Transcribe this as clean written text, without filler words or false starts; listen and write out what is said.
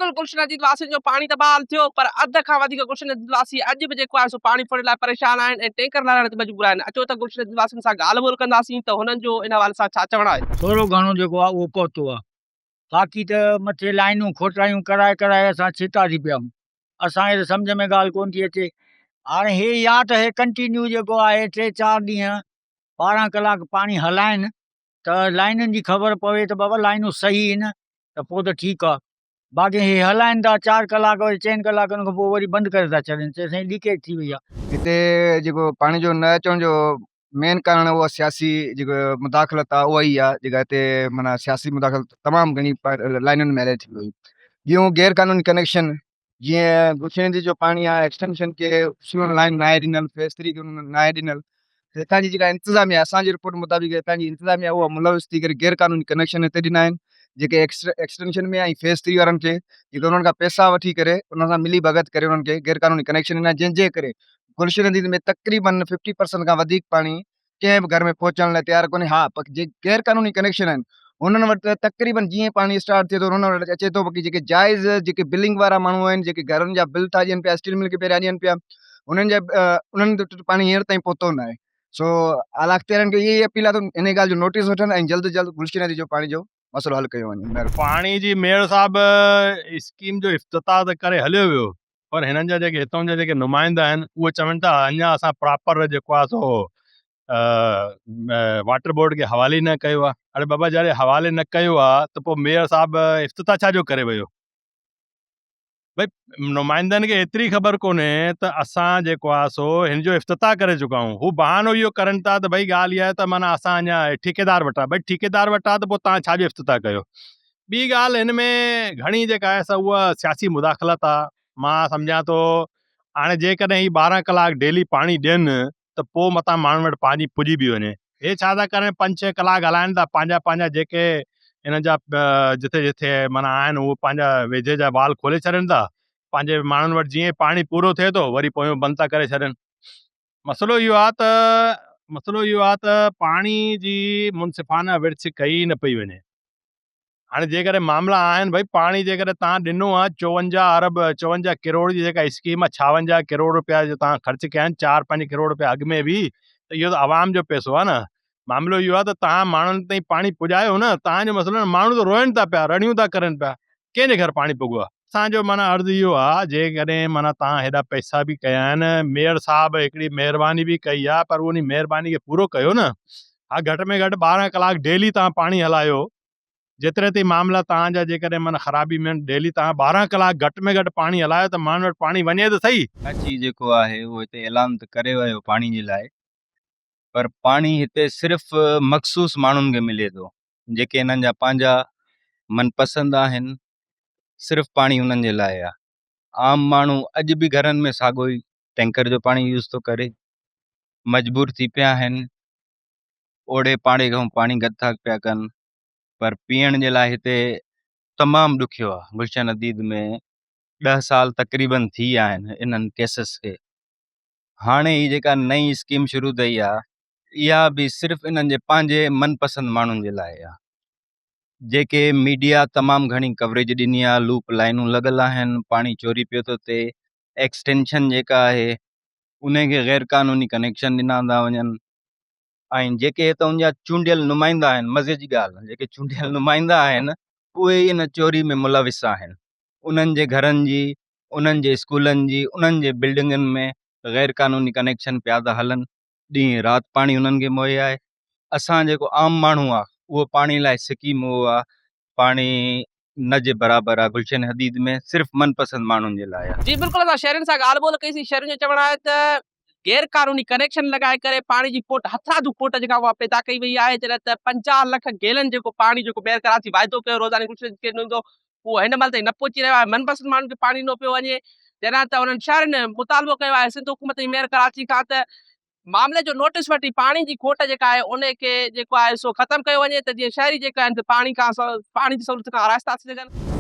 بلڪل گلشن عزيز واسين جو پاڻي ته بحال ٿيو پر اڌ کان وڌيڪ گلشن عزيز واسي اڄ به جيڪو آهي سو پاڻي ڦوڙڻ لاء پريشان آهن ۽ ٽينڪر لهرائڻ تي مجبور آهن اچو ته گلشن عزيز واسين سان ڳالهه ٻولهه ڪنداسين ته هنن جو ان حوالي سان ڇا چوڻ آهي. ٿورو گهڻو جيڪو آهي اهو پهتو آهي باقي ته مٿي لائينون کوٽرايون ڪرائي ڪرائي اسان ڇتا ٿي پيا آهيون اسان کي ته سمجهه ۾ ڳالهه ڪونه ٿي اچي هاڻي هي يا ته هي ڪنٽينيو جيڪو آهي ٽي چار ڏينهن 12 ڪلاڪ پاڻي هلائن ته لائينن جي خبر پوي ته بابا لائينون صحيح آهن ته پوء ته ٺيڪ آ باقي هي هلائن ٿا چار ڪلاڪ وري چئن ڪلاڪن کان پوء وري بند ڪري ٿا ڇڏين چي سائين ليڪيج ٿي وئي آ. هتي جيڪو پاڻي جو نه اچڻ جو مين ڪارڻ اهو سياسي جيڪو مداخلت آ اها ئي آ جيڪا هتي معنيٰ سياسي مداخلت تمام گهڻي لائنن ۾ هلي ٿي پئي ٻيون غير قانوني ڪنيڪشن جيئن گلشن جو پاڻي آهي ايڪسٽينشن کي سلون لائن ناهي ڏنل فيز ٿري کي ناهي ڏنل هتان جي جيڪا انتظاميا اسان جي رپورٽ مطابق هتان جي انتظاميا اها ملوث ٿي ڪري غير قانوني ڪنيڪشن هتي ڏنا آهن جيڪي ايڪسٽينشن ۾ ۽ فيز ٿري وارن کي جيڪي انهن کان پئسا وٺي ڪري انهن سان ملي ڀڳت ڪري انهن کي غير قانوني ڪنيڪشن ڏنا جنهن جي ڪري گلشن ندي ۾ تقريبن ففٽي پرسنٽ کان وڌيڪ پاڻي ڪنهن به گهر ۾ پهچڻ لاء تيار ڪونهي ها پر جيڪي غير قانوني ڪنيڪشن آهن انهن وٽ تقريبن جيئن پاڻي اسٽارٽ ٿئي ٿو انهن وٽ اچي ٿو باقي جيڪي جائز جيڪي بلنگ وارا ماڻهو آهن جيڪي گهرن جا بل ٿا ڏين پيا اسٽيل مل کي پهريان ڏين پيا انهن جا انهن وٽ پاڻي هينئر تائين پهتو نه آهي سو اعليٰ اختيارين کي اها ئي اپيل آهي ته ان ڳالهه جو نوٽيس وٺن ۽ جلد جلد گلشن ندي جو پاڻي جو مسئلو حل ڪيو وڃي مهرباني. پاڻي جي ميئر صاحب اسڪيم جو افتتاح ته ڪري هليو ويو پر هنن جا جيڪي هتان جا جيڪي نمائندا آهن اهي چون ٿا اڃا اسان پراپر جيڪو آهي سو واٽر بورڊ کي حوالي نه ڪيو آهي اڙي بابا جڏهن حوالي نه ڪيو آهي ته پوء ميئر صاحب افتتاح ڇا جو ڪري ويو ڀئي نمائندن کي ايتري خبر ڪونهي ته اسان جيڪو آهي سو هن جو افتتاح ڪري چڪا آهيون هو بهانو اهو ڪرن ٿا ته ڀئي ڳالهه اها آهي ته معنيٰ اسان اڃا ٺيڪيدار وٽ آهي ڀئي ٺيڪيدار وٽ آهي ته پوء توهان ڇا جو افتتاح ڪيو ٻي ڳالهه هن ۾ گهڻي جيڪا آهي سا اها سياسي مداخلت آهي مان سمجهان ٿو هاڻي جيڪڏهن هي 12 ڪلاڪ ڊيلي پاڻي ڏين ته پوء متان ماڻهن وٽ پاڻي پڄي به وڃي. هي ڇا ٿا ڪرن پنج ڇهه ڪلاڪ هلائن ٿا پنهنجا پنهنجا جيڪي انهن جا جٿي جٿي معنيٰ آهن اهي پنهنجا ويجهي جا وال کولي ڇڏين ٿا پنهنجي ماڻهن وٽ جيئن پاڻي پورو ٿئي ٿو وري پويون بند ٿا ڪري ڇڏين مسئلو اهو آهي ته مسئلو اهو آهي ته پاڻي جي منصفانه ورڇ ڪئي نه پئي وڃي. هاڻي جيڪڏهن معاملا آهن ڀئي پاڻي جيڪڏهن تان ڏنو آهي 54 ارب 54 ڪروڙ جي جيڪا اسڪيم آهي 56 ڪروڙ روپيا جو تان خرچ ڪيا آهن 4 5 ڪروڙ روپيا اڳ ۾ به ته اهو ته عوام جو پئسو آهي نه معاملو اهو آهي ته تان ماڻهن تائين پاڻي پڄايو نه تان جو مسئلو نه ماڻهو ته روئن ٿا پيا رڙيون ٿا ڪرن پيا ڪنهن جي گهر پاڻي پڳو آهي اسان جو معنيٰ عرض اهو آهي جيڪڏهن معنيٰ تان هيڏا پئسا به ڪيا آهن ميئر صاحب هڪڙي مهرباني به ڪئي آهي پر ان مهرباني کي پورو ڪيو نه ها گهٽ ۾ گهٽ 12 ڪلاڪ ڊيلي تان پاڻي هلايو جيتري تائين معاملا توهان جا جيڪڏهن معنيٰ خرابي ۾ آهن ڊيلي توهان 12 ڪلاڪ گهٽ ۾ گهٽ پاڻي هلايو ته ماڻهن وٽ پاڻي وڃي ته سهي. ڪراچي جيڪو آهي اهو هتي اعلان ته ڪري ويو پاڻي جي لاء پر پاڻي هتي صرف مخصوص ماڻهن کي ملي ٿو جيڪي هنن جا پنهنجا من پسند آهن صرف پاڻي انهن جي لاء آهي عام ماڻهو اڄ به گهرن ۾ ساڳو ئي ٽينڪر جو پاڻي يوز ٿو ڪري مجبور ٿي پيا آهن اوڙي پاڙي کان پاڻي گڏ ٿا پيا ڪن پر پيئڻ جي لاء هتي تمام ڏکيو آهي گلشن حديد ۾ ڏهه سال تقريبن ٿي ويا آهن انهن ڪيسز کي هاڻي هي جيڪا نئين اسڪيم شروع ٿي آهي اها به صرف انهن جي پنهنجي من پسند ماڻهن جي لاء آهي جيڪي ميڊيا تمام گهڻي ڪوريج ڏني آهي لوپ لائنون لڳل آهن پاڻي چوري پيو ٿو ٿئي ايڪسٽينشن جيڪا آهي ان کي غير قانوني ڪنيڪشن ڏنا ٿا وڃن ۽ جيڪي هتان جا چونڊيل نمائندا آهن مزي جي ڳالهه جيڪي چونڊيل نمائندا آهن اهي ئي ان چوري ۾ ملوث آهن انهن جي گهرن جي انهن جي اسڪولن جي انهن جي بلڊنگن ۾ غير قانوني ڪنيڪشن پيا ٿا هلن ڏينهن رات پاڻي انهن کي مهيا آهي اسان جيڪو عام ماڻهو آهي اهو پاڻي لاء سڪي موئو آهي پاڻي نه جي برابر آ گلشن حديد ۾ صرف من پسند ماڻهن جي لاء آ. جي بلڪل اسان شهرين سان ڳالهه ٻولهه ڪئي سين شهرين جو چوڻ آهي ته غير قانوني ڪنيڪشن لڳائي ڪري پاڻي جي کوٽ هٿرادو کوٽ جيڪا اها پيدا ڪئي وئي آهي جڏهن ته 50 لک گيلن جيڪو پاڻي جيڪو ميئر ڪراچي واعدو ڪيو روزاني گلشن کي ڏنو ويندو اهو هن مهل تائين نه پهچي رهيو آهي من پسند ماڻهن کي پاڻي ڏنو پيو وڃي جڏهن ته انهن شهرين مطالبو ڪيو آهي سنڌ حڪومت ۽ ميئر ڪراچي کان ته معاملي جو نوٽيس وٺي پاڻي جي کوٽ جيڪا آهي ان کي جيڪو آهي سو ختم ڪيو وڃي ته جيئن شهري جيڪا آهن پاڻي کان پاڻي جي سهولت کان آراسته ٿي سگهن.